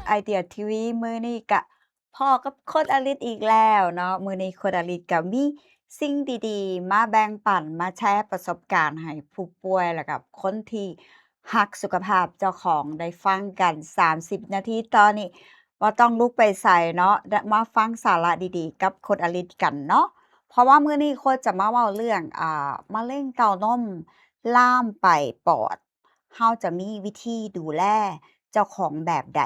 ไอเดียทีวี มื้อนี้กะพ้อกับโค้ชอลิสอีกแล้วเนาะ มื้อนี้โค้ชอลิสกะมีสิ่งดีๆ มาแบ่งปัน มาแชร์ประสบการณ์ให้ผู้ป่วย แล้วกับคนที่ฮักสุขภาพเจ้าของได้ฟังกัน สามสิบนาทีต่อนี้ บ่ต้องลุกไปไสเนาะ มาฟังสาระดีๆ กับโค้ชอลิสกันเนาะ เพราะว่ามื้อนี้โค้ชจะมาเว้าเรื่อง อ่า มะเร็งเต้านมลามไปปอด เฮาจะมีวิธีดูแลเจ้าของแบบใด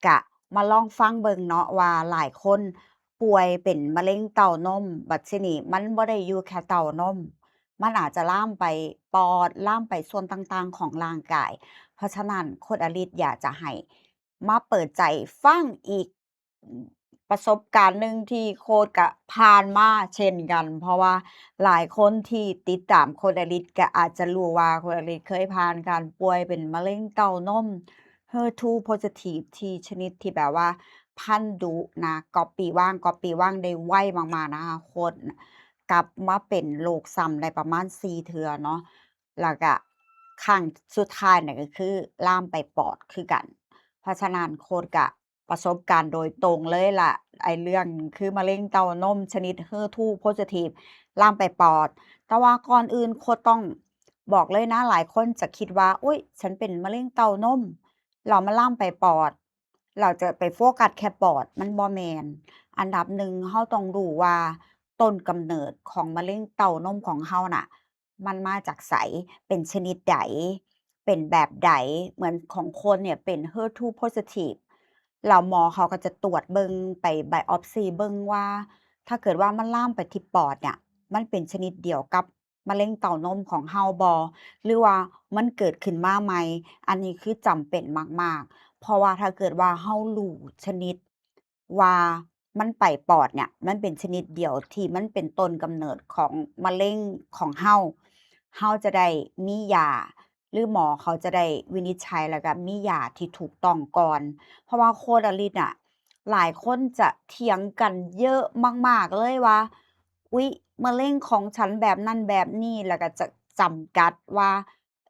กะมาลองฟังเบิ่งเนาะ ว่าหลายคนป่วยเป็นมะเร็งเต้านม บัดทีนี้มันบ่ได้อยู่แค่เต้านม มันอาจจะลามไปปอด ลามไปส่วนต่างๆ ของร่างกาย เพราะฉะนั้นโค้ชอลิสอยากจะให้มาเปิดใจฟังอีก ประสบการณ์หนึ่งที่โค้ชกะผ่านมาเช่นกัน เพราะว่าหลายคนที่ติดตามโค้ชอลิสกะอาจจะรู้ว่าโค้ชอลิสเคยผ่านการป่วยเป็นมะเร็งเต้านม เฮอร์ทู positive ที่ชนิดที่แบบว่าพันธุ์ดุนะ copy ว่าง copy ว่างได้ไวมากๆ นะคะ โค้ชกลับมาเป็นโรคซ้ำได้ประมาณสี่เทื่อเนาะ แล้วกะครั้งสุดท้ายเนี่ยก็คือลามไปปอดคือกัน เพราะฉะนั้นโค้ชกะ ประสบการณ์โดยตรงเลยล่ะ ไอ้เรื่องคือมะเร็งเต้านมชนิด เฮอร์ทู positive ลามไปปอด แต่ว่าก่อนอื่นโค้ชต้องบอกเลยนะ หลายคนจะคิดว่า อุ๊ย ฉันเป็นมะเร็งเต้านม แล้วมันลามไปปอด เราจะไปโฟกัสแค่ปอด มันบ่แม่น อันดับหนึ่ง เราต้องรู้ว่าต้นกำเนิดของมะเร็งเต้านมของเราน่ะ มันมาจากไส เป็นชนิดใด เป็นแบบใด เหมือนของคนเนี่ยเป็น เฮอร์ทู positive แล้วหมอเขาก็จะตรวจเบิ่ง ไปไบออปซีเบิ่งว่า ถ้าเกิดว่ามันลามไปที่ปอดเนี่ย มันเป็นชนิดเดียวกับมะเร็งเต้านมของเฮาบ่ หรือว่ามันเกิดขึ้นมาใหม่ อันนี้คือจำเป็นมากๆ เพราะว่าถ้าเกิดว่าเฮารู้ชนิด ว่ามันไปปอดเนี่ย มันเป็นชนิดเดียวที่มันเป็นต้นกำเนิดของมะเร็งของเฮา เฮาจะได้มียา หรือหมอเขาจะได้วินิจฉัยแล้วก็มียาที่ถูกต้องก่อน เพราะว่าโค้ชอลิสน่ะ หลายคนจะเถียงกันเยอะมากๆ เลยว่า อุ๊ย มะเร็งของฉันแบบนั้นแบบนี้ แล้วก็จะจำกัดว่า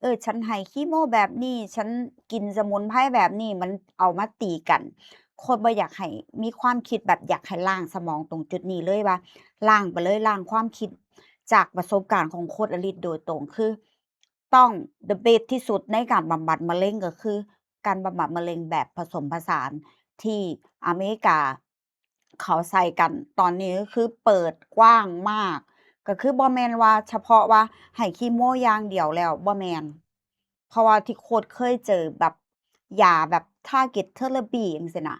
เออ ฉันให้คีโมแบบนี้ ฉันกินสมุนไพรแบบนี้ มันเอามาตีกัน โค้ชบ่อยากให้มีความคิดแบบอยากให้ล้างสมองตรงจุดนี้เลยว่า ล้างไปเลย ล้างความคิดจากประสบการณ์ของโค้ชอลิสโดยตรง คือต้อง the best ที่สุดในการบำบัดมะเร็ง ก็คือการบำบัดมะเร็งแบบผสมผสานที่อเมริกา เขาใส่กัน ตอนนี้ก็คือเปิดกว้างมาก ก็คือบ่แม่นว่าเฉพาะว่าให้คีโมอย่างเดียวแล้ว บ่แม่น เพราะว่าที่โค้ชเคยเจอแบบยาแบบ target therapy จั่งซี้น่ะ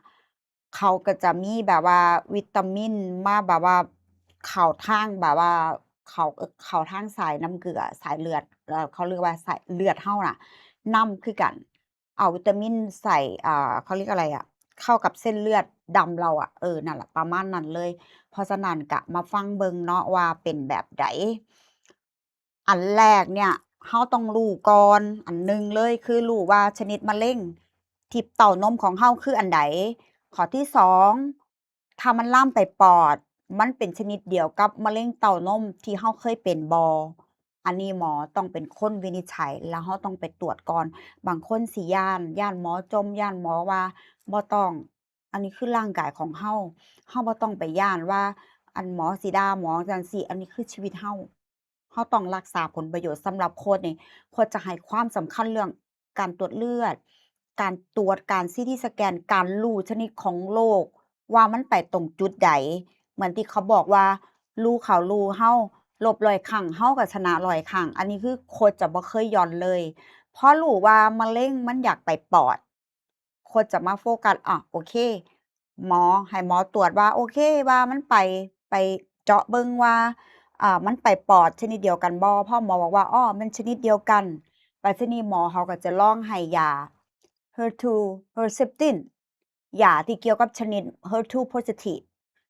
เขาก็จะมีแบบว่าวิตามินมาแบบว่าเข้าทางแบบว่า เข้า เข้าทางสายน้ำเกลือ สายเลือด เอ่อ เขาเรียกว่าสายเลือดเฮาน่ะ นำคือกัน เอาวิตามินใส่ อ่า เขาเรียกอะไรอะ เข้ากับเส้นเลือดดำเราอะ เออ นั่นแหละ ประมาณนั้นเลย เพราะฉะนั้นก็มาฟังเบิ่งเนาะว่าเป็นแบบใด อันแรกเนี่ย เฮาต้องรู้ก่อน อันหนึ่งเลยคือรู้ว่าชนิดมะเร็งที่เต้านมของเฮาคืออันใด ข้อที่สอง ถ้ามันลามไปปอด มันเป็นชนิดเดียวกับมะเร็งเต้านมที่เฮาเคยเป็นบ่ อันนี้หมอต้องเป็นคนวินิจฉัย แล้วเฮาต้องไปตรวจก่อน บางคนสิย้าน ย้านหมอจ่ม ย้านหมอว่า บ่ต้อง อันนี้คือร่างกายของเฮา เฮาบ่ต้องไปย้านว่า อันหมอสิด่า หมอจั่งซี้ อันนี้คือชีวิตเฮา เฮาต้องรักษาผลประโยชน์ สำหรับโค้ชนี่ โค้ชจะให้ความสำคัญเรื่องการตรวจเลือด การตรวจ การซีทีสแกน การรู้ชนิดของโรคว่ามันไปตรงจุดใด เหมือนที่เขาบอกว่า รู้เขารู้เฮา ลบร้อยครั้ง เฮาก็ชนะร้อยครั้ง อันนี้คือโค้ชจะบ่เคยหย่อนเลย เพราะรู้ว่ามะเร็งมันอยากไปปอด โค้ชจะมาโฟกัส อ่ะ โอเค หมอ ให้หมอตรวจว่า โอเค ว่ามันไป ไปเจาะเบิ่งว่า อ่า มันไปปอดชนิดเดียวกันบ่ พอหมอบอกว่า อ้อ มันชนิดเดียวกัน บัดทีนี้หมอเขาก็จะลองให้ยา เฮอร์ทู Herceptin ยาที่เกี่ยวกับชนิด เฮอร์ทู positive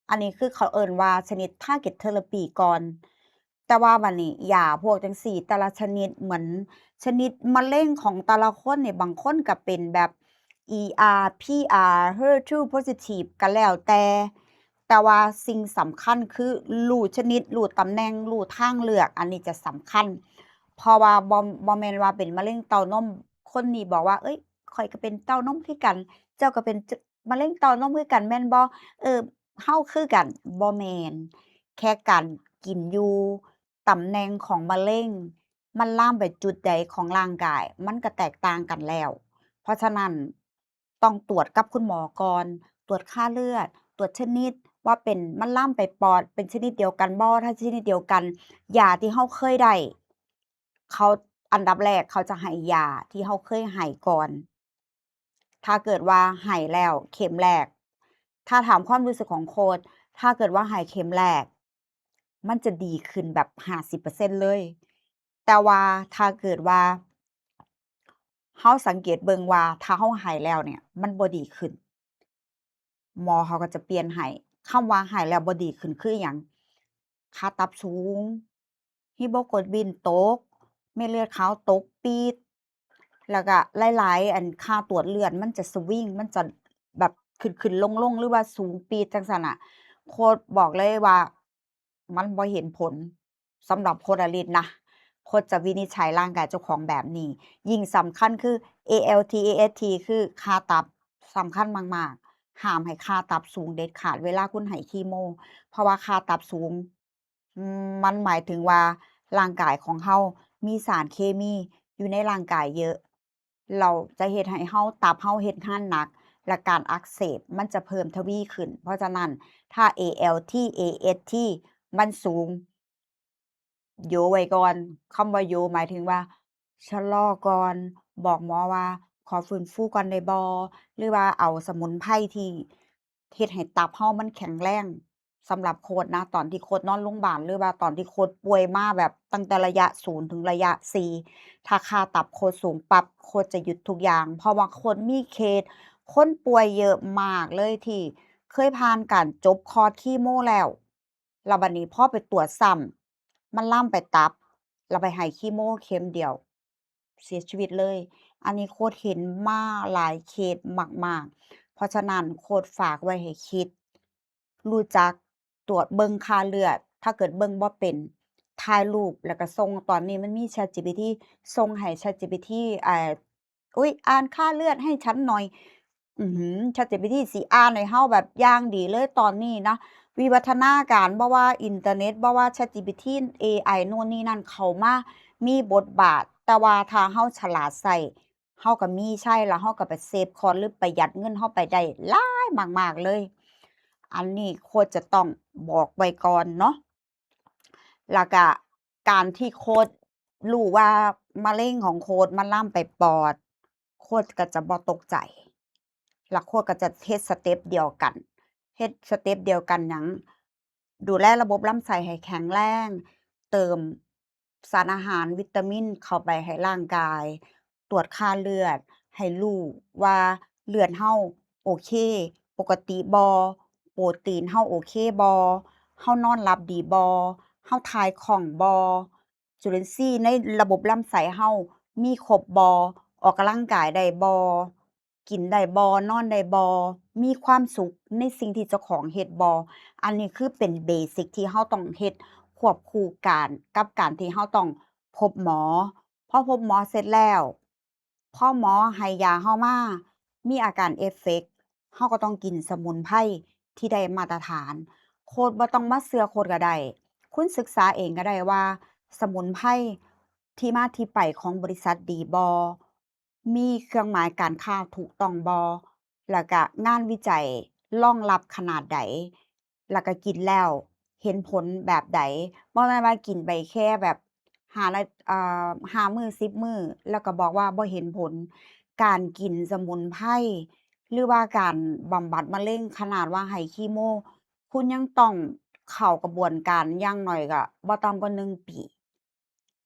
อันนี้คือเขาเอิ้นว่าชนิด target therapy ก่อน แต่ว่าบัดนี้ยาพวกจั่งซี้ แต่ละชนิด เหมือนชนิดมะเร็งของแต่ละคนนี่ บางคนก็เป็นแบบ อีอาร์ พีอาร์ เฮอร์ทู positive ก็แล้วแต่ แต่ว่าสิ่งสำคัญคือรู้ชนิด รู้ตำแหน่ง รู้ทางเลือก อันนี้จะสำคัญ เพราะว่าบ่ บ่แม่นว่าเป็นมะเร็งเต้านม คนนี้บอกว่า เอ้ย ข้อยก็เป็นเต้านมคือกัน ເຈົ້າກໍເປັນ ມະເຮັງເຕົ້ານົມຄືກັນແມ່ນບໍ່? ເອີ ເຮົາຄືກັນ. ບໍ່ແມ່ນ, ແຄ່ການກິນຢູ່ ຕຳແໜ່ງຂອງມະເຮັງ ມັນລາມໄປຈຸດໃດຂອງຮ່າງກາຍ ມັນກໍແຕກຕ່າງກັນແລ້ວ. ເພາະສະນັ້ນ ຕ້ອງຕວດກັບຄຸນໝໍກ່ອນ, ຕວດຄ່າເລືອດ, ຕວດຊະນິດວ່າເປັນ ມັນລາມໄປປອດ ເປັນຊະນິດດຽວກັນບໍ່? ຖ້າຊະນິດດຽວກັນ ຢາທີ່ເຮົາເຄີຍໄດ້ ເຂົາ ອັນດັບແລກເຂົາຈະໃຫ້ຢາທີ່ເຮົາເຄີຍໃຫ້ກ່ອນ. ຖ້າເກີດວ່າໃຫ້ແລ້ວເຂັມແລກ ຖ້າຖາມຄວາມຮູ້ສຶກຂອງໂຄດ ຖ້າເກີດວ່າໃຫ້ເຂັມແລກ ມັນຈະດີຂຶ້ນແບບຫ້າສິບເປີເຊັນເລີຍ. ແຕ່ວ່າຖ້າເກີດວ່າ ເຮົາສັງເກດເບິ່ງວ່າ ຖ້າເຮົາໃຫ້ແລ້ວເນ່ຍ ມັນບໍ່ດີຂຶ້ນ ໝໍເຂົາກໍຈະປ່ຽນໃຫ້. ຄຳວ່າໃຫ້ແລ້ວບໍ່ດີຂຶ້ນຄືຫຍັງ? ຄ່າຕັບສູງ, ຮີໂມໂກລບິນຕົກ, ເມັດເລືອດຂາວຕົກປີດ, ແລ້ວກະຫຼາຍໆ ອັນ ຄ່າຕວດເລືອດມັນຈະສະວິງ, ມັນຈະແບບຂຶ້ນໆລົງໆ ຫຼືວ່າສູງປີດຈັ່ງຊັ້ນນະ. ໂຄດບອກເລີຍວ່າ ມັນບໍ່ເຫັນຜົນ ສຳລັບໂຄດອາລິດນະ. ໂຄດຈະວິນິດໄຈຮ່າງກາຍເຈົ້າຂອງແບບນີ້. ຍິ່ງສຳຄັນຄື ເອແອລທີ ເອເອສທີ ຄືຄ່າຕັບ ສຳຄັນມາກໆ. ຫ້າມໃຫ້ຄ່າຕັບສູງເດັດຂາດເວລາຄຸນໃຫ້ຄີໂມ ເພາະວ່າຄ່າຕັບສູງ ມັນໝາຍເຖິງວ່າຮ່າງກາຍຂອງເຮົາມີສານເຄມີຢູ່ໃນຮ່າງກາຍເຍາະ. ແລ້ວຈະເຮັດໃຫ້ເຮົາ ຕັບເຮົາເຮັດງານໜັກ ແລະ ການອັກເສບມັນຈະເພີ່ມທະວີຂຶ້ນ. ເພາະສະນັ້ນ ຖ້າ ເອແອລທີ ເອເອສທີ ມັນສູງ ໂຍໄວ້ກ່ອນ. ຄຳວ່າໂຍໝາຍເຖິງວ່າ ຊະລໍກ່ອນ, ບອກໝໍວ່າ ຂໍຟື້ນຟູກ່ອນໄດ້ບໍ່? ຫຼືວ່າເອົາສະໝຸນໄພທີ່ເຮັດໃຫ້ຕັບເຮົາມັນແຂງແຮງ. ສຳລັບໂຄດນະ ຕອນທີ່ໂຄດນອນໂຮງບານ ຫຼືວ່າຕອນທີ່ໂຄດປ່ວຍມາແບບຕັ້ງແຕ່ໄລຍະສູນເຖິງໄລຍະສີ່ ຖ້າຄ່າຕັບໂຄດສູງປັບ ໂຄດຈະຢຸດທຸກຢ່າງ ເພາະວ່າໂຄດມີເຄສ ຄົນປ່ວຍເຍາະມາກເລີຍທີ່ເຄີຍຜ່ານການຈົບຄອດຄີໂມແລ້ວ ແລ້ວບັດນີ້ພໍໄປຕວດຊ້ຳ ມັນລາມໄປຕັບ ແລ້ວໄປໃຫ້ຄີໂມເຂັມດຽວ ເສຍຊີວິດເລີຍ. ອັນນີ້ໂຄດເຫັນມາຫຼາຍເຄສມາກໆ. ເພາະສະນັ້ນ ໂຄດຝາກໄວ້ໃຫ້ຄິດ ຮູ້ຈັກຕວດເບິ່ງຄ່າເລືອດ. ຖ້າເກີດເບິ່ງບໍ່ເປັນ ຖ່າຍຮູບແລ້ວກໍສົ່ງ. ຕອນນີ້ມັນມີ ChatGPT ສົ່ງໃຫ້ ChatGPT ເອີ ອຸ້ຍ ອ່ານຄ່າເລືອດໃຫ້ສັນໜ່ອຍ. ອືຫື ChatGPT ຊິອ່ານໃຫ້ເຮົາແບບຢ່າງດີເລີຍຕອນນີ້ນະ. ວິວັດທະນາການ ບໍ່ວ່າອິນເຕີເນັດ ບໍ່ວ່າ ChatGPT ເອໄອ ໂນ່ນນີ້ນັ້ນ ເຂົ້າມາມີບົດບາດ, ແຕ່ວ່າຖ້າເຮົາສະຫຼາດໃຊ້ ເຮົາກໍມີໃຊ້ ແລ້ວເຮົາກໍໄປເຊບຄອດ ຫຼື ປະຢັດເງິນເຮົາໄປໄດ້ຫຼາຍມາກໆເລີຍ. ອັນນີ້ໂຄດຈະຕ້ອງບອກໄວ້ກ່ອນເນາະ. ແລ້ວກະການທີ່ໂຄດຮູ້ວ່າມະເຮັງຂອງໂຄດມັນລາມໄປປອດ ໂຄດກໍຈະບໍ່ຕົກໃຈ ແລ້ວໂຄດກໍຈະເຮັດສະເຕັບດຽວກັນ. ເຮັດສະເຕັບດຽວກັນຫຍັງ? ດູແລລະບົບລຳໄສ້ໃຫ້ແຂງແຮງ, ເຕີມສານອາຫານ, ວິຕາມິນເຂົ້າໄປໃຫ້ຮ່າງກາຍ, ຕວດຄ່າເລືອດ ໃຫ້ຮູ້ວ່າເລືອດເຮົາໂອເຄ ປົກກະຕິບໍ່, ໂປຣຕີນເຮົາໂອເຄບໍ່, ເຮົານອນຫຼັບດີບໍ່, ເຮົາຖ່າຍຄ່ອງບໍ່, ຈຸລິນຊີໃນລະບົບລຳໄສ້ເຮົາມີຄົບບໍ່, ອອກກຳລັງກາຍໄດ້ບໍ່, ກິນໄດ້ບໍ່, ນອນໄດ້ບໍ່, ມີຄວາມສຸກໃນສິ່ງທີ່ເຈົ້າຂອງເຮັດບໍ່. ອັນນີ້ຄືເປັນເບສິກທີ່ເຮົາຕ້ອງເຮັດຄວບຄູ່ກັນກັບການທີ່ເຮົາຕ້ອງພົບໝໍ. ພໍພົບໝໍເສັດແລ້ວ ພໍໝໍໃຫ້ຢາເຮົາມາ ມີອາການເອຟເຟັກ ເຮົາກໍຕ້ອງກິນສະໝຸນໄພທີ່ໄດ້ມາດຕະຖານ. ໂຄດບໍ່ຕ້ອງມາເຊື່ອໂຄດກໍໄດ້, ຄຸນສຶກສາເອງກໍໄດ້ວ່າສະໝຸນໄພທີ່ມາທີ່ໄປຂອງບໍລິສັດດີບໍ່, ມີເຄື່ອງໝາຍການຄ້າຖືກຕ້ອງບໍ່, ແລ້ວກະງານວິໄຈລອງຮັບຂະໜາດໃດ, ແລ້ວກະກິນແລ້ວເຫັນຜົນແບບໃດ. ບໍ່ແມ່ນວ່າກິນໄປແຄ່ແບບຫ້ານາ ເອີ ຫ້າມື້ ສິບມື້ ແລ້ວກະບອກວ່າບໍ່ເຫັນຜົນ. ການກິນສະໝຸນໄພ ຫຼືວ່າການບຳບັດມະເຮັງ ຂະໜາດວ່າໃຫ້ຄີໂມ ຄຸນຍັງຕ້ອງເຂົ້າກະບວນການຢ່າງໜ້ອຍກະບໍ່ຕ່ຳກວ່າໜຶ່ງປີ.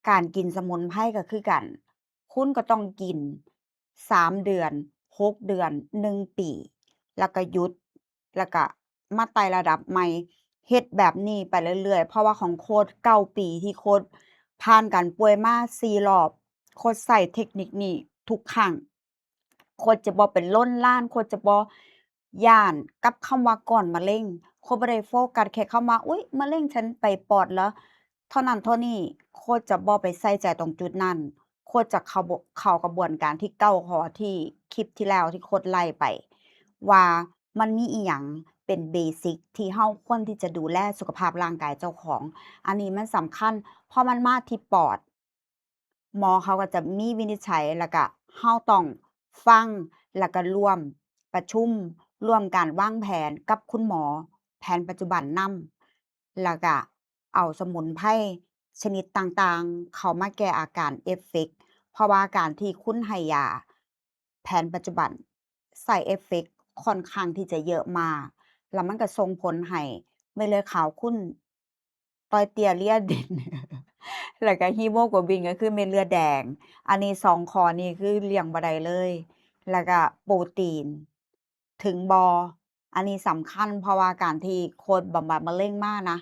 ການກິນສະໝຸນໄພກໍຄືກັນ, ຄຸນກໍຕ້ອງກິນສາມເດືອນ, ຫົກເດືອນ, ໜຶ່ງປີ ແລ້ວກໍຢຸດ, ແລ້ວກໍມາໄຕ່ລະດັບໃໝ່. ເຮັດແບບນີ້ໄປເລື້ອຍໆ, ເພາະວ່າຂອງໂຄດເກົ້າປີທີ່ໂຄດຜ່ານການປ່ວຍມາສີ່ລອບ, ໂຄດໃຊ້ເທັກນິກນີ້ທຸກຄັ້ງ. ໂຄດຈະບໍ່ໄປລົນລານ, ໂຄດຈະບໍ່ຢ້ານກັບຄຳວ່າກ້ອນມະເຮັງ. ໂຄດບໍ່ໄດ້ໂຟກັສແຄ່ຄຳວ່າ ອຸ້ຍ ມະເຮັງ ສັນໄປປອດລະ ເທົ່ານັ້ນເທົ່ານີ້. ໂຄດຈະບໍ່ໄປໃສ່ໃຈຕົງຈຸດນັ້ນ. ໂຄດຈະເຂົ້າ ເຂົ້າກະບວນການທີ່ເກົ້າຂໍ້ ທີ່ຄລິບທີ່ແລ້ວທີ່ໂຄດໄລ່ໄປ. ວ່າມັນມີອີ່ຫຍັງເປັນເບສິກທີ່ເຮົາຄວນທີ່ຈະດູແລສຸຂະພາບຮ່າງກາຍເຈົ້າຂອງ. ອັນນີ້ມັນສຳຄັນ ເພາະມັນມາທີ່ປອດ ໝໍເຂົາກໍຈະມີວິນິດໄຈ ແລ້ວກະເຮົາຕ້ອງຟັງ ແລ້ວກະຮ່ວມປະຊຸມ ຮ່ວມການວາງແຜນກັບຄຸນໝໍແຜນປັດຈຸບັນນຳ ແລ້ວກະເອົາສະໝຸນໄພຊະນິດຕ່າງໆເຂົ້າມາແກ້ອາການເອຟເຟັກ ເພາະວ່າການທີ່ຄຸນໃຫ້ຢາແຜນປັດຈຸບັນ ໄຊເອຟເຟັກຂ້ອນຂ້າງທີ່ຈະເຍອະມາກ ແລ້ວມັນກໍສົ່ງຜົນໃຫ້ເມັດເລືອດຂາວຄຸນ ຕ່ອຍເຕ້ຍເລຍດິນ ແລ້ວກະຮີໂມໂກລບິນ ກໍຄືເມັດເລືອດແດງ. ອັນນີ້ສອງຂໍ້ນີ້ຄືລ່ຽງບໍ່ໄດ້ເລີຍ. ແລ້ວກະໂປຣຕີນ ເຖິງບໍ່? ອັນນີ້ສຳຄັນ ເພາະວ່າການທີ່ໂຄດບຳບັດມະເຮັງມານະ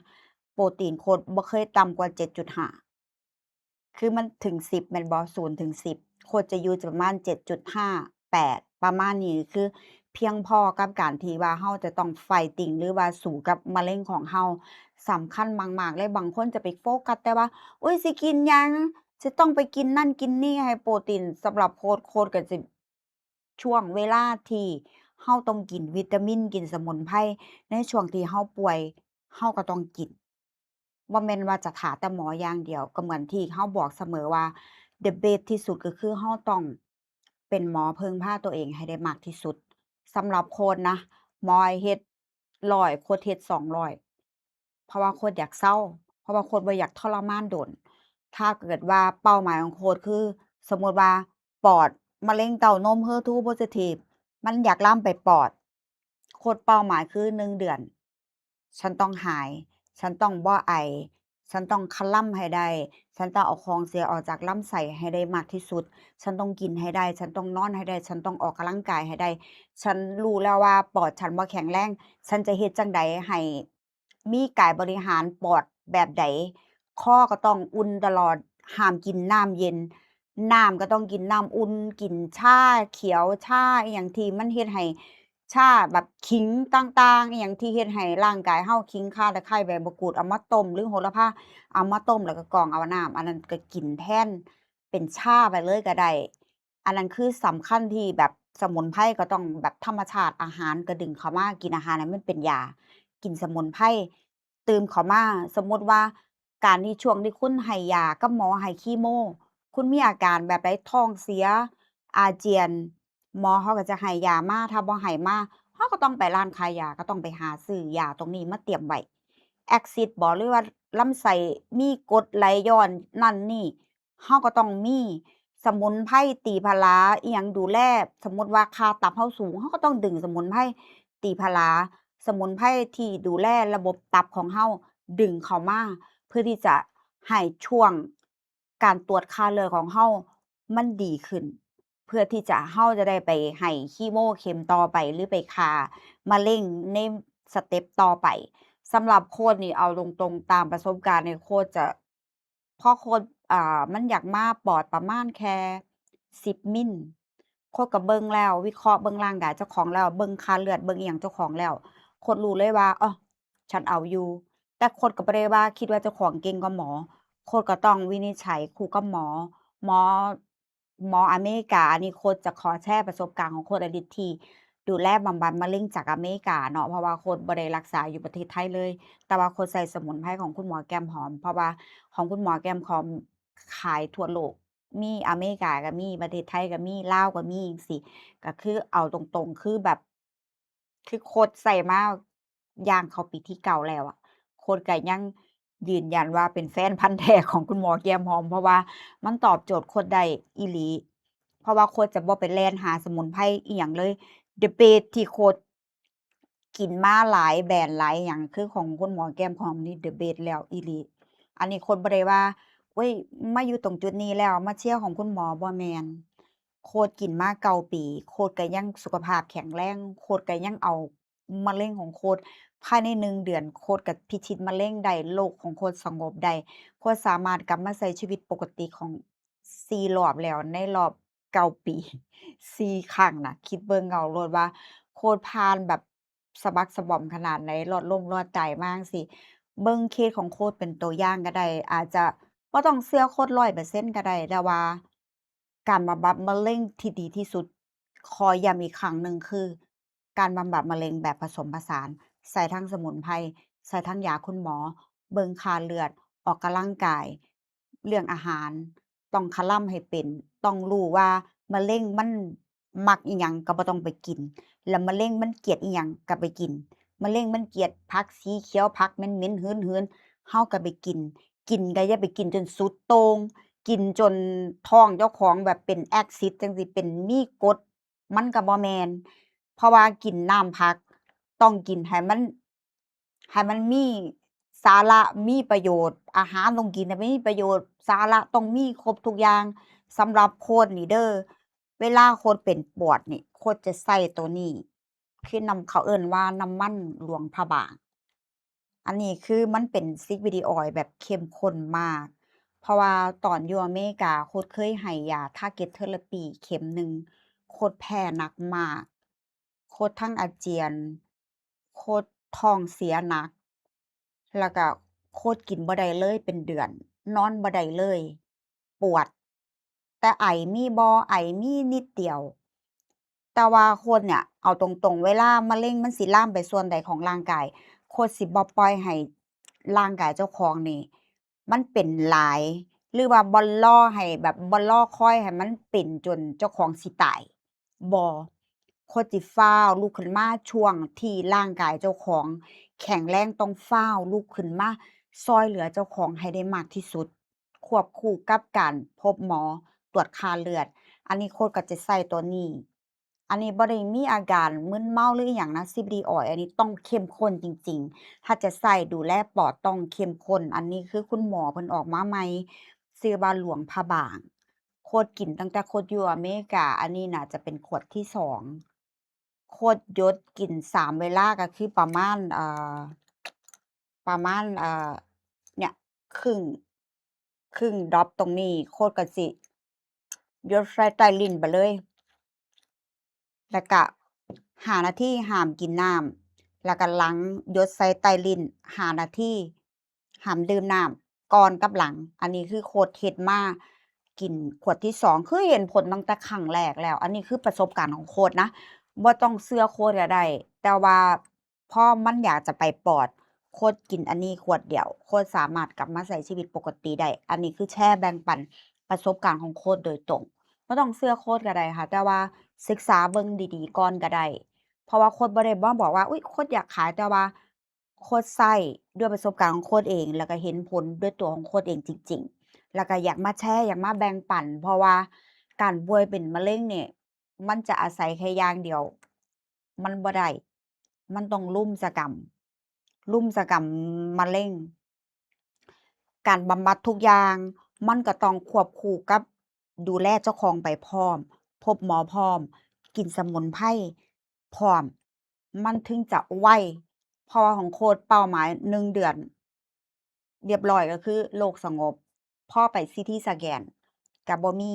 ໂປຣຕີນໂຄດບໍ່ເຄີຍຕ່ຳກວ່າເຈັດຈຸດຫ້າ ຄືມັນເຖິງສິບແມ່ນບໍ່? ສູນເຖິງສິບ ໂຄດຈະຢູ່ປະມານເຈັດຈຸດຫ້າ ແປດ ປະມານນີ້ ຄືພຽງພໍກັບການທີ່ວ່າເຮົາຈະຕ້ອງໄຟຕິງ ຫຼືວ່າສູ້ກັບມະເຮັງຂອງເຮົາ. ສຳຄັນມາກໆເລີຍ ບາງຄົນຈະໄປໂຟກັສແຕ່ວ່າ ໂອ້ຍ ຊິກິນຫຍັງ? ຈະຕ້ອງໄປກິນນັ້ນກິນນີ້ໃຫ້ໂປຣຕີນ. ສຳລັບໂຄດ ໂຄດກໍຈະ ຊ່ວງເວລາທີ່ເຮົາຕ້ອງກິນວິຕາມິນ ກິນສະໝຸນໄພ ໃນຊ່ວງທີ່ເຮົາປ່ວຍ ເຮົາກໍຕ້ອງກິນ. ບໍ່ແມ່ນວ່າຈະຖ້າແຕ່ໝໍຢ່າງດຽວ. ກໍເໝືອນທີ່ເຮົາບອກສະເໝີວ່າ the best ທີ່ສຸດກໍຄືເຮົາຕ້ອງເປັນໝໍເພິ່ງພາຕົວເອງໃຫ້ໄດ້ມາກທີ່ສຸດ. ສຳລັບໂຄດນະ ໝໍໃຫ້ເຮັດຮ້ອຍ ໂຄດເຮັດສອງຮ້ອຍ ເພາະວ່າໂຄດຢາກເຊົາ ເພາະວ່າໂຄດບໍ່ຢາກທໍລະມານດົນ. ຖ້າເກີດວ່າເປົ້າໝາຍຂອງໂຄດຄື ສົມມຸດວ່າປອດ ມະເຮັງເຕົ້ານົມ ເຮີທູໂພຊິທີບ ມັນຢາກລາມໄປປອດ ໂຄດເປົ້າໝາຍຄືໜຶ່ງເດືອນ ສັນຕ້ອງຫາຍ ສັນຕ້ອງບໍ່ໄອ ສັນຕ້ອງຄະລຳໃຫ້ໄດ້ ສັນຕ້ອງເອົາຂອງເສຍອອກຈາກລຳໄສ້ໃຫ້ໄດ້ມາກທີ່ສຸດ ສັນຕ້ອງກິນໃຫ້ໄດ້ ສັນຕ້ອງນອນໃຫ້ໄດ້ ສັນຕ້ອງອອກກຳລັງກາຍໃຫ້ໄດ້. ສັນຮູ້ແລ້ວວ່າປອດສັນບໍ່ແຂງແຮງ ສັນຈະເຮັດຈັ່ງໃດໃຫ້ ມີກາຍບໍລິຫານປອດແບບໃດ? ຄໍກໍຕ້ອງອຸ່ນຕະຫຼອດ ຫ້າມກິນນ້ຳເຢັນ ນ້ຳກໍຕ້ອງກິນນ້ຳອຸ່ນ ກິນຊາຂຽວ ຊາອີ່ຫຍັງທີ່ມັນເຮັດໃຫ້ ຊາແບບຂິງຕ່າງໆ ອີ່ຫຍັງທີ່ເຮັດໃຫ້ຮ່າງກາຍເຮົາ ຂິງ ຂ່າ ຕະໄຄ ໃບມະກູດ ເອົາມາຕົ້ມ ຫຼື ໂຫລະພາ ເອົາມາຕົ້ມ ແລ້ວກໍກອງເອົານ້ຳ ອັນນັ້ນກໍກິນແທນເປັນຊາໄປເລີຍກໍໄດ້. ອັນນັ້ນຄືສຳຄັນທີ່ແບບສະໝຸນໄພກໍຕ້ອງແບບທຳມະຊາດ ອາຫານກໍດຶງເຂົ້າມາ ກິນອາຫານໃຫ້ມັນເປັນຢາ ກິນສະໝຸນໄພຕື່ມເຂົ້າມາ. ສົມມຸດວ່າການທີ່ຊ່ວງທີ່ຄຸນໃຫ້ຢາກັບໝໍໃຫ້ຄີໂມ ຄຸນມີອາການແບບໃດ ທ້ອງເສຍ ອາຈຽນ ໝໍເຂົາກໍຈະໃຫ້ຢາມາ ຖ້າບໍ່ໃຫ້ມາ ເຮົາກໍຕ້ອງໄປຮ້ານຂາຍຢາ ກໍຕ້ອງໄປຫາຊື້ຢາຕົງນີ້ມາຕຽມໄວ້ ແອັກຊິດບໍ ຫຼືວ່າລຳໄສ້ມີກົດໄຫຼຍ້ອນນັ້ນນີ້ ເຮົາກໍຕ້ອງມີສະໝຸນໄພຕີຜະລາອີ່ຫຍັງດູແລ. ສົມມຸດວ່າຄ່າຕັບເຮົາສູງ ເຮົາກໍຕ້ອງດຶງສະໝຸນໄພຕີຜະລາ ສະໝຸນໄພທີ່ດູແລລະບົບຕັບຂອງເຮົາດຶງເຂົ້າມາ ເພື່ອທີ່ຈະໃຫ້ຊ່ວງການຕວດຄ່າເລືອດຂອງເຮົາມັນດີຂຶ້ນ ເພື່ອທີ່ຈະ ເຮົາຈະໄດ້ໄປໃຫ້ຄີໂມເຂັມຕໍ່ໄປ ຫຼືໄປຂ້າມະເຮັງໃນສະເຕັບຕໍ່ໄປ. ສຳລັບໂຄດນີ້ ເອົາຕົງໆ ຕາມປະສົບການນີ້ ໂຄດຈະ ພໍໂຄດ ອ່າ ມັນຢາກມາປອດປະມານແຄ່ສິບມິນ ໂຄດກໍເບິ່ງແລ້ວ ວິເຄາະເບິ່ງຮ່າງກາຍເຈົ້າຂອງແລ້ວ ເບິ່ງຄ່າເລືອດ ເບິ່ງອີ່ຫຍັງເຈົ້າຂອງແລ້ວ ໂຄດຮູ້ເລີຍວ່າ ອໍ ສັນເອົາຢູ່. ແຕ່ໂຄດກໍບໍ່ໄດ້ວ່າຄິດວ່າເຈົ້າຂອງເກັ່ງກວ່າໝໍ ໂຄດກໍຕ້ອງວິນິດໄຈຄູ່ກັບໝໍ ໝໍ ໝໍອາເມລິກາ. ອັນນີ້ໂຄດຈະຂໍແຊປະສົບການຂອງໂຄດອະດີດທີ່ດູແລບຳບັດມະເຮັງຈາກອາເມລິກາເນາະ ເພາະວ່າໂຄດບໍ່ໄດ້ລັກສາຢູ່ປະເທດໄທເລີຍ ແຕ່ວ່າໂຄດໃຊ້ສະໝຸນໄພຂອງຄຸນໝໍແກ້ມຫອມ ເພາະວ່າຂອງຄຸນໝໍແກ້ມຫອມຂາຍທົ່ວໂລກ ມີອາເມລິກາກໍມີ ປະເທດໄທກໍມີ ລາວກໍມີ ຈັ່ງຊີ້. ກໍຄືເອົາຕົງໆ ຄືແບບ ຄືໂຄດໃຊ້ມາ ຍ່າງເຂົ້າປີທີເກົ້າແລ້ວອະ ໂຄດກໍຍັງຢືນຢັນວ່າເປັນແຟນພັນແທ້ຂອງຄຸນໝໍແກ້ມຫອມ ເພາະວ່າມັນຕອບໂຈດໂຄດໄດ້ອີ່ຫຼີ ເພາະວ່າໂຄດຈະບໍ່ໄປແລ່ນຫາສະໝຸນໄພອີ່ຫຍັງເລີຍ. ເດເບດທີ່ໂຄດກິນມາຫຼາຍແບຣນຫຼາຍຫຍັງ ຄືຂອງຄຸນໝໍແກ້ມຫອມນີ້ ເດເບດແລ້ວອີ່ຫຼີ. ອັນນີ້ໂຄດບໍ່ໄດ້ວ່າ ໂອ້ຍ ມາຢູ່ຕົງຈຸດນີ້ແລ້ວ ມາເຊຍຂອງຄຸນໝໍ ບໍ່ແມ່ນ. ໂຄດກິນມາເກົ້າປີ ໂຄດກໍຍັງສຸຂະພາບແຂງແຮງ ໂຄດກໍຍັງເອົາມະເຮັງຂອງໂຄດ ພາຍໃນໜຶ່ງເດືອນ ໂຄດກໍພິຊິດມະເຮັງໄດ້ ໂລກຂອງໂຄດສະຫງົບໄດ້ ໂຄດສາມາດກັບມາໃຊ້ຊີວິດປົກກະຕິຂອງ ສີ່ລອບແລ້ວ ໃນລອບເກົ້າປີ ສີ່ຄັ້ງນະ. ຄິດເບິ່ງເອົາໂລດວ່າໂຄດຜ່ານແບບສະບັກສະບອມຂະໜາດໃດ ລອດລົ້ມລອດຕາຍມາຈັ່ງຊີ້. ເບິ່ງເຄສຂອງໂຄດເປັນຕົວຢ່າງກໍໄດ້ ອາດຈະບໍ່ຕ້ອງເຊື່ອໂຄດຮ້ອຍເປີເຊັນກໍໄດ້ ແຕ່ວ່າ ການບຳບັດມະເຮັງທີ່ດີທີ່ສຸດ ຂໍຢ້ຳອີກຄັ້ງໜຶ່ງ ຄື ການບຳບັດມະເລັງແບບປະສົມປະສານ ໃສ່ທັງສະໝຸນໄພ ໃສ່ທັງຢາຄຸນໝໍ ເບິ່ງຄ່າເລືອດ ອອກກຳລັງກາຍ ເລື່ອງອາຫານ ຕ້ອງຄະລຳໃຫ້ເປັນ ຕ້ອງຮູ້ວ່າມະເລັງມັນມັກອີ່ຫຍັງກໍບໍ່ຕ້ອງໄປກິນ ແລ້ວມະເລັງມັນກຽດອີ່ຫຍັງກໍໄປກິນ ມະເລັງມັນກຽດຜັກສີຂຽວ ຜັກເໝັນໆ ຫືນໆ ເຮົາກໍໄປກິນ ກິນກໍຢ່າໄປກິນຈົນສຸດໂຕ່ງ ກິນຈົນທ້ອງເຈົ້າຂອງແບບເປັນແອັກຊິດ ຈັ່ງຊີ້ ເປັນມີກົດ ມັນກໍບໍ່ແມ່ນ ເພາະວ່າກິນນ້ຳຜັກ ຕ້ອງກິນໃຫ້ມັນ ໃຫ້ມັນມີສາລະ ມີປະໂຫຍດ ອາຫານຕ້ອງກິນໃຫ້ມັນມີປະໂຫຍດ ສາລະຕ້ອງມີຄົບທຸກຢ່າງ ສຳລັບໂຄດນີ້ເດີ້ ເວລາໂຄດເປັນປວດນີ້ ໂຄດຈະໃຊ້ໂຕນີ້ ຄືນຳ ເຂົາເອີ້ນວ່ານ້ຳມັນຫຼວງພະບາງ. ອັນນີ້ຄືມັນເປັນ six week oil ແບບເຂັ້ມຂຸ້ນມາກ ເພາະວ່າຕອນຢູ່ອາເມລິກາ ໂຄດເຄີຍໃຫ້ຢາ target therapy ເຂັມໜຶ່ງ ໂຄດແພ້ໜັກມາກ ໂຄດທັງອາຈຽນ ໂຄດທ້ອງເສຍໜັກ ແລ້ວກະໂຄດກິນບໍ່ໄດ້ເລີຍເປັນເດືອນ ນອນບໍ່ໄດ້ເລີຍ ປວດ ແຕ່ໄອມີບໍ່? ໄອມີນິດດຽວ ແຕ່ວ່າຄົນເນີ້ຍ ເອົາຕົງໆ ເວລາມະເລັງມັນຊິລາມໄປສ່ວນໃດຂອງຮ່າງກາຍ ຄົນຊິບໍ່ປ່ອຍໃຫ້ຮ່າງກາຍເຈົ້າຂອງນີ້ ມັນເປັນຫຼາຍ ຫຼືວ່າບໍ່ລໍໃຫ້ແບບ ບໍ່ລໍຄອຍໃຫ້ມັນເປັນຈົນເຈົ້າຂອງຊິຕາຍ ບໍ່ ຄົນຊິຟ້າວລຸກຂຶ້ນມາ ຊ່ວງທີ່ຮ່າງກາຍເຈົ້າຂອງແຂງແຮງ ຕ້ອງຟ້າວລຸກຂຶ້ນມາຊ່ອຍເຫຼືອເຈົ້າຂອງໃຫ້ໄດ້ມາກທີ່ສຸດ ຄວບຄູ່ກັບການພົບໝໍ ຕວດຄ່າເລືອດ ອັນນີ້ໂຄດກໍຈະໃຊ້ຕົວນີ້ ອັນນີ້ບໍ່ໄດ້ມີອາການມຶນເມົາ ຫຼືອີ່ຫຍັງນະ six week oil ອັນນີ້ຕ້ອງເຂັ້ມຂຸ້ນຈິງໆ ຖ້າຈະໃຊ້ດູແລປອດຕ້ອງເຂັ້ມຂຸ້ນ ອັນນີ້ຄືຄຸນໝໍເພິ່ນອອກມາໃໝ່ ຊື່ວ່າຫຼວງພະບາງ ໂຄດກິນຕັ້ງແຕ່ໂຄດຢູ່ອາເມລິກາ ອັນນີ້ໜ້າຈະເປັນຂວດທີສອງ ໂຄດຢົດກິນສາມເວລາ ກໍຄືປະມານ ເອີ ປະມານ ເອີ ເນີ້ຍ ຄຶ່ງ ຄຶ່ງດຣອບຕົງນີ້ ໂຄດກໍຊິຢົດໃສ່ໃຕ້ລິ້ນໄປເລີຍ ແລ້ວກະຫ້ານາທີຫ້າມກິນນ້ຳ ແລ້ວກະຫຼັງຢົດໃສ່ໃຕ້ລິ້ນຫ້ານາທີ ຫ້າມດື່ມນ້ຳກ່ອນກັບຫຼັງ ອັນນີ້ຄືໂຄດເຮັດມາ ກິນຂວດທີສອງ ຄືເຫັນຜົນຕັ້ງແຕ່ຄັ້ງແລກແລ້ວ ອັນນີ້ຄືປະສົບການຂອງໂຄດນະ ບໍ່ຕ້ອງເຊື່ອໂຄດກໍໄດ້ ແຕ່ວ່າ ພໍມັນຢາກຈະໄປປອດ ໂຄດກິນອັນນີ້ຂວດດຽວ ໂຄດສາມາດກັບມາໃຊ້ຊີວິດປົກກະຕິໄດ້ ອັນນີ້ຄືແຊແບ່ງປັນປະສົບການຂອງໂຄດໂດຍຕົງ ບໍ່ຕ້ອງເຊື່ອໂຄດກໍໄດ້ຄ່ະ ແຕ່ວ່າສຶກສາເບິ່ງດີໆກ່ອນກໍໄດ້ ເພາະວ່າໂຄດບໍ່ໄດ້ມາບອກວ່າ ອຸ້ຍ ໂຄດຢາກຂາຍ ແຕ່ວ່າໂຄດໃຊ້ດ້ວຍປະສົບການຂອງໂຄດເອງ ແລ້ວກໍເຫັນຜົນດ້ວຍຕົວຂອງໂຄດເອງຈິງໆ ແລ້ວກໍຢາກມາແຊ ຢາກມາແບ່ງປັນ ເພາະວ່າການປ່ວຍເປັນມະເລັງນີ້ ມັນຈະອາໄສແຄ່ຢ່າງດຽວ ມັນບໍ່ໄດ້ ມັນຕ້ອງລຸມສະກຳ ລຸມສະກຳມະເລັງ ການບຳບັດທຸກຢ່າງ ມັນກໍຕ້ອງຄວບຄູ່ກັບດູແລເຈົ້າຂອງໄປພ້ອມ ພົບໝໍພ້ອມ ກິນສະໝຸນໄພພ້ອມ ມັນເຖິງຈະໄວ ເພາະວ່າຂອງໂຄດເປົ້າໝາຍໜຶ່ງເດືອນ ລຽບລ້ອຍກໍຄືໂລກສະຫງົບ ພໍໄປຊີທີສະແກນກໍບໍ່ມີ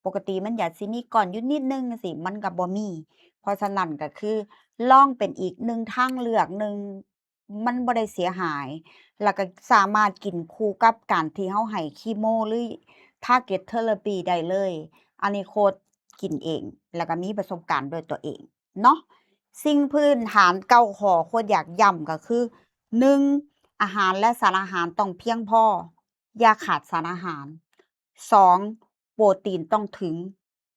ປົກກະຕິມັນຢາກຊິມີກ້ອນຢູ່ນິດໜຶ່ງຈັ່ງຊີ້ ມັນກໍບໍ່ມີ ເພາະສະນັ້ນກໍຄືລອງເປັນອີກໜຶ່ງທາງເລືອກໜຶ່ງ ມັນບໍ່ໄດ້ເສຍຫາຍ ແລ້ວກໍສາມາດກິນຄູ່ກັບການທີ່ເຮົາໃຫ້ຄີໂມ ຫຼື target therapy ໄດ້ເລີຍ ອັນນີ້ໂຄດກິນເອງ ແລ້ວກໍມີປະສົບການດ້ວຍຕົວເອງເນາະ ສິ່ງພື້ນຖານເກົ້າຂໍ້ໂຄດຢາກຢ້ຳກໍຄື ໜຶ່ງ ອາຫານ ແລະ ສານອາຫານຕ້ອງພຽງພໍ ຢ່າຂາດສານອາຫານ ສອງ ໂປຣຕີນຕ້ອງເຖິງ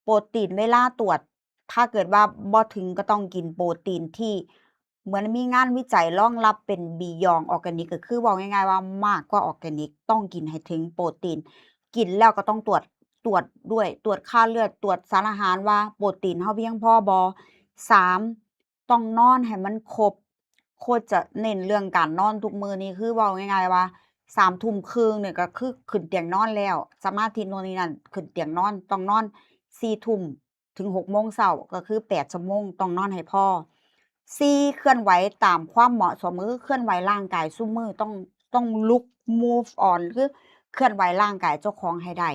ໂປຣຕີນເວລາຕວດ ຖ້າເກີດວ່າບໍ່ເຖິງກໍຕ້ອງກິນໂປຣຕີນທີ່ ເໝືອນມີງານວິໄຈລອງລັບເປັນ Beyond Organic ກໍຄືເວົ້າງ່າຍໆວ່າມາກກວ່າ Organic ຕ້ອງກິນໃຫ້ເຖິງໂປຣຕີນ ກິນແລ້ວກໍຕ້ອງຕວດ ຕວດດ້ວຍ ຕວດຄ່າເລືອດ ຕວດສານອາຫານວ່າໂປຣຕີນເຮົາພຽງພໍບໍ່ ສາມ ຕ້ອງນອນໃຫ້ມັນຄົບ ໂຄດຈະເນັ້ນເລື່ອງການນອນທຸກມື້ນີ້ ຄືເວົ້າງ່າຍໆວ່າ ສາມທຸ່ມຄຶ່ງນີ້ກໍຄືຂຶ້ນຕຽງນອນແລ້ວ ສະມາທິໂນ່ນນີ້ນັ້ນ ຂຶ້ນຕຽງນອນ ຕ້ອງນອນສີ່ທຸ່ມ ເຖິງຫົກໂມງເຊົ້າ ກໍຄືແປດຊົ່ວໂມງ ຕ້ອງນອນໃຫ້ພໍ ສີ່ ເຄື່ອນໄຫວຕາມຄວາມເໝາະສົມ ກໍຄືເຄື່ອນໄຫວຮ່າງກາຍຊຸມມື້ ຕ້ອງ ຕ້ອງລຸກ move on ຄືເຄື່ອນໄຫວຮ່າງກາຍເຈົ້າຂອງໃຫ້ໄດ້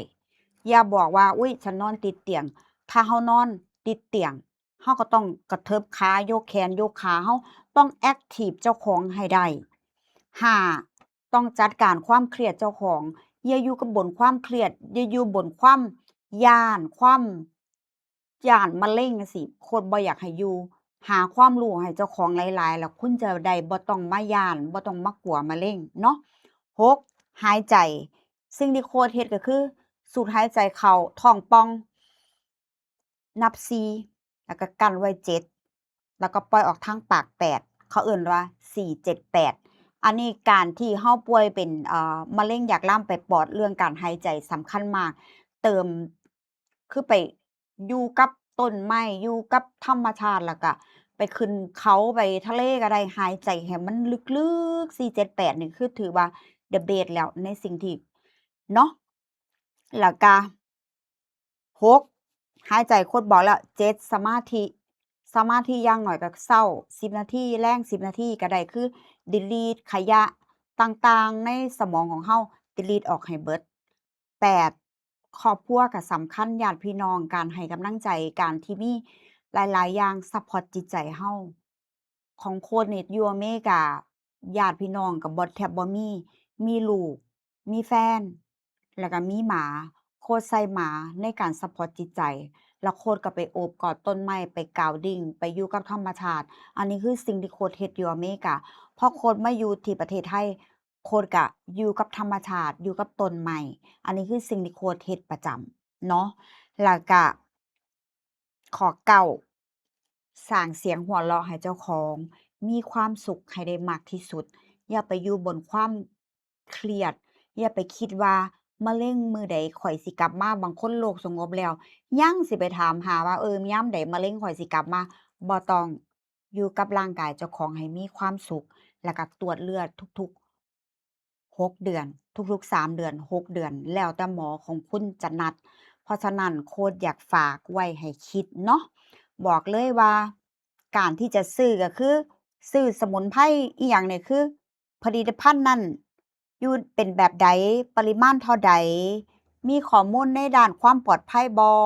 ຢ່າບອກວ່າ ອຸ້ຍ ສັນນອນຕິດຕຽງ ຖ້າເຮົານອນຕິດຕຽງ ເຮົາກໍຕ້ອງກະເທິບຂາ ຍົກແຂນ ຍົກຂາ ເຮົາຕ້ອງ active ເຈົ້າຂອງໃຫ້ໄດ້ ຫ້າ ຕ້ອງຈັດການຄວາມຄຽດເຈົ້າຂອງ ຢ່າຢູ່ກັບບົນຄວາມຄຽດ ຢ່າຢູ່ບົນຄວາມຢ້ານ ຄວາມຢ້ານມະເລັງຈັ່ງຊີ້ ໂຄດບໍ່ຢາກໃຫ້ຢູ່ ຫາຄວາມຮູ້ໃຫ້ເຈົ້າຂອງຫຼາຍໆ ແລ້ວຄຸນຈະໄດ້ບໍ່ຕ້ອງມາຢ້ານ ບໍ່ຕ້ອງມາກົວມະເລັງເນາະ. ຫົກ ຫາຍໃຈ. ສິ່ງທີ່ໂຄດເຮັດກໍຄື ສູດຫາຍໃຈເຂົ້າທ້ອງປ່ອງ ນັບສີ່ ແລ້ວກໍກັ້ນໄວ້ເຈັດ ແລ້ວກໍປ່ອຍອອກທາງປາກແປດ ເຂົາເອີ້ນວ່າ ສີ່ ເຈັດ ແປດ. ອັນນີ້ການທີ່ເຮົາປ່ວຍເປັນ ເອີ ມະເລັງຢາກລາມໄປປອດ ເລື່ອງການຫາຍໃຈສຳຄັນມາກ. ເຕີມ ຄືໄປຢູ່ກັບຕົ້ນໄມ້ ຢູ່ກັບທຳມະຊາດ ແລ້ວກະໄປຂຶ້ນເຂົາ ໄປທະເລກໍໄດ້ ຫາຍໃຈໃຫ້ມັນເລິກໆ ສີ່ ເຈັດ ແປດ ນີ້ຄືຖືວ່າ the best ແລ້ວໃນສິ່ງທີ່ເນາະ. ແລ້ວກະ ຫົກ ຫາຍໃຈ ໂຄດບອກແລ້ວ. ເຈັດ ສະມາທິ. ສະມາທິຢ່າງໜ້ອຍກໍເຊົ້າສິບນາທີ ແລງສິບນາທີກໍໄດ້ ຄື delete ຂະຫຍະຕ່າງໆໃນສະໝອງຂອງເຮົາ delete ອອກໃຫ້ເບິດ. ແປດ ຄອບຄົວກໍສຳຄັນ ຍາດພີ່ນ້ອງ ການໃຫ້ກຳລັງໃຈ ການທີ່ມີຫຼາຍໆຢ່າງ support ຈິດໃຈເຮົາ. ຂອງໂຄດນີ້ຢູ່ອາເມລິກາ ຍາດພີ່ນ້ອງກໍບໍ່ ແທບບໍ່ມີ ມີລູກ ມີແຟນ ແລ້ວກໍມີໝາ. ໂຄດໃຊ້ໝາໃນການ support ຈິດໃຈ ແລ້ວໂຄດກໍໄປໂອບກອດຕົ້ນໄມ້ ໄປ grounding ໄປຢູ່ກັບທຳມະຊາດ. ອັນນີ້ຄືສິ່ງທີ່ໂຄດເຮັດຢູ່ອາເມລິກາ. ພໍໂຄດມາຢູ່ທີ່ປະເທດໄທ ໂຄດກະຢູ່ກັບທຳມະຊາດ ຢູ່ກັບຕົ້ນໄມ້. ອັນນີ້ຄືສິ່ງທີ່ໂຄດເຮັດປະຈຳເນາະ. ແລ້ວກະ ຂໍ້ເກົ້າ ສ້າງສຽງຫົວເລາະໃຫ້ເຈົ້າຂອງ ມີຄວາມສຸກໃຫ້ໄດ້ມາກທີ່ສຸດ. ຢ່າໄປຢູ່ບົນຄວາມຄຽດ ຢ່າໄປຄິດວ່າ ມະເລັງມື້ໃດຂ້ອຍຊິກັບມາ. ບາງຄົນໂລກສະຫງົບແລ້ວ ຍັງຊິໄປຖາມຫາວ່າ ເອີ ຍາມໃດມະເລັງຂ້ອຍຊິກັບມາ. ບໍ່ຕ້ອງ. ຢູ່ກັບຮ່າງກາຍເຈົ້າຂອງໃຫ້ມີຄວາມສຸກ ແລ້ວກໍກະຕວດເລືອດທຸກໆ ຫົກເດືອນ ທຸກໆ ສາມເດືອນ ຫົກເດືອນ ແລ້ວແຕ່ໝໍຂອງຄຸນຈະນັດ. ເພາະສະນັ້ນ ໂຄດຢາກຝາກໄວ້ໃຫ້ຄິດເນາະ. ບອກເລີຍວ່າ ການທີ່ຈະຊື້ກໍຄື ຊື້ສະໝຸນໄພອີ່ຫຍັງນີ້ ຄື ຜະລິດຕະພັນນັ້ນຢູ່ເປັນແບບໃດ, ປະລິມານເທົ່າໃດ, ມີຂໍ້ມູນໃນດ້ານຄວາມປອດໄພບໍ່,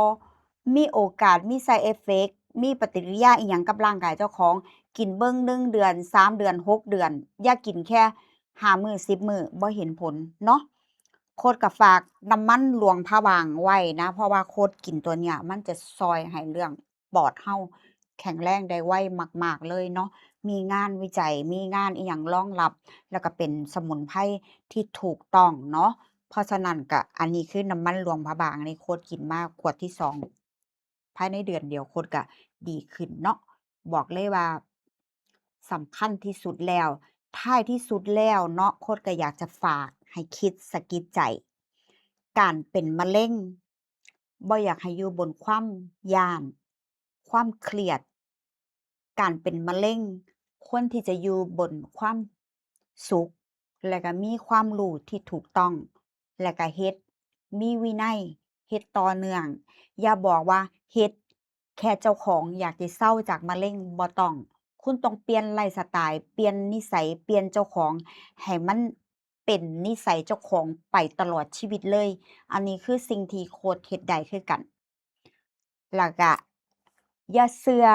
ມີໂອກາດມີ side effect ມີປະຕິກິລິຍາອີ່ຫຍັງກັບຮ່າງກາຍເຈົ້າຂອງ. ກິນເບິ່ງ ໜຶ່ງເດືອນ, ສາມເດືອນ, ຫົກເດືອນ, ຢ່າກິນແຄ່ຫ້າມື້ ສິບມື້ ບໍ່ເຫັນຜົນເນາະ. ໂຄດກໍຝາກນ້ຳມັນຫຼວງພະບາງໄວ້ນະ ເພາະວ່າໂຄດກິນຕົວເນີ້ຍ ມັນຈະຊ່ອຍໃຫ້ເລື່ອງ ປອດເຮົາແຂງແລງໄດ້ໄວມາກໆເລີຍເນາະ. ມີງານວິໄຈ ມີງານອີ່ຫຍັງລອງຮັບ ແລ້ວກໍເປັນສະໝຸນໄພທີ່ຖືກຕ້ອງເນາະ. ເພາະສະນັ້ນກໍ ອັນນີ້ຄືນ້ຳມັນຫຼວງພະບາງ ອັນນີ້ໂຄດກິນມາຂວດທີສອງ ພາຍໃນເດືອນດຽວ ໂຄດກໍດີຂຶ້ນເນາະ. ບອກເລີຍວ່າສຳຄັນທີ່ສຸດແລ້ວ ທ້າຍທີ່ສຸດແລ້ວເນາະ ໂຄດກໍຢາກຈະຝາກໃຫ້ຄິດສະກິດໃຈ ການເປັນມະເລັງ ບໍ່ຢາກໃຫ້ຢູ່ບົນຄວາມຢ້ານ, ຄວາມຄຽດ. ການເປັນມະເລັງ ຄວນທີ່ຈະຢູ່ບົນຄວາມສຸກ ແລະກະມີຄວາມຮູ້ທີ່ຖືກຕ້ອງ ແລະກະເຮັດມີວິໄນ, ເຮັດຕໍ່ເນື່ອງ. ຢ່າບອກວ່າເຮັດແຄ່ເຈົ້າຂອງຢາກຈະເຊົາຈາກມະເລັງ, ບໍ່ຕ້ອງ. ຄຸນຕ້ອງປ່ຽນໄລຟ໌ສະໄຕ, ປ່ຽນນິໄສ, ປ່ຽນເຈົ້າຂອງໃຫ້ມັນ ເປັນນິໄສເຈົ້າຂອງໄປຕະຫຼອດຊີວິດເລີຍ. ອັນນີ້ຄືສິ່ງທີ່ໂຄດເຮັດໄດ້ຄືກັນ. ແລ້ວກະຢ່າເຊື່ອ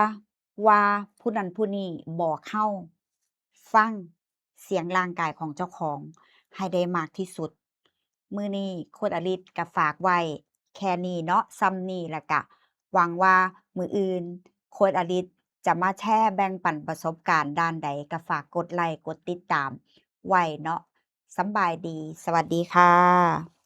ວ່າຜູ້ນັ້ນຜູ້ນີ້ບອກເຮົາ, ຟັງສຽງຮ່າງກາຍຂອງເຈົ້າຂອງໃຫ້ໄດ້ມາກທີ່ສຸດ. ມື້ນີ້ໂຄດອາລິດກະຝາກໄວ້ແຄ່ນີ້ເນາະ, ສ່ຳນີ້. ແລ້ວກະຫວັງວ່າມື້ອື່ນໂຄດອາລິດຈະມາແຊແບ່ງປັນປະສົບການດ້ານໃດ ກະຝາກກົດໄລ ກົດຕິດຕາມໄວ້ເນາະ. ສຳບາຍດີ ສະຫວັດດີຄ່ະ.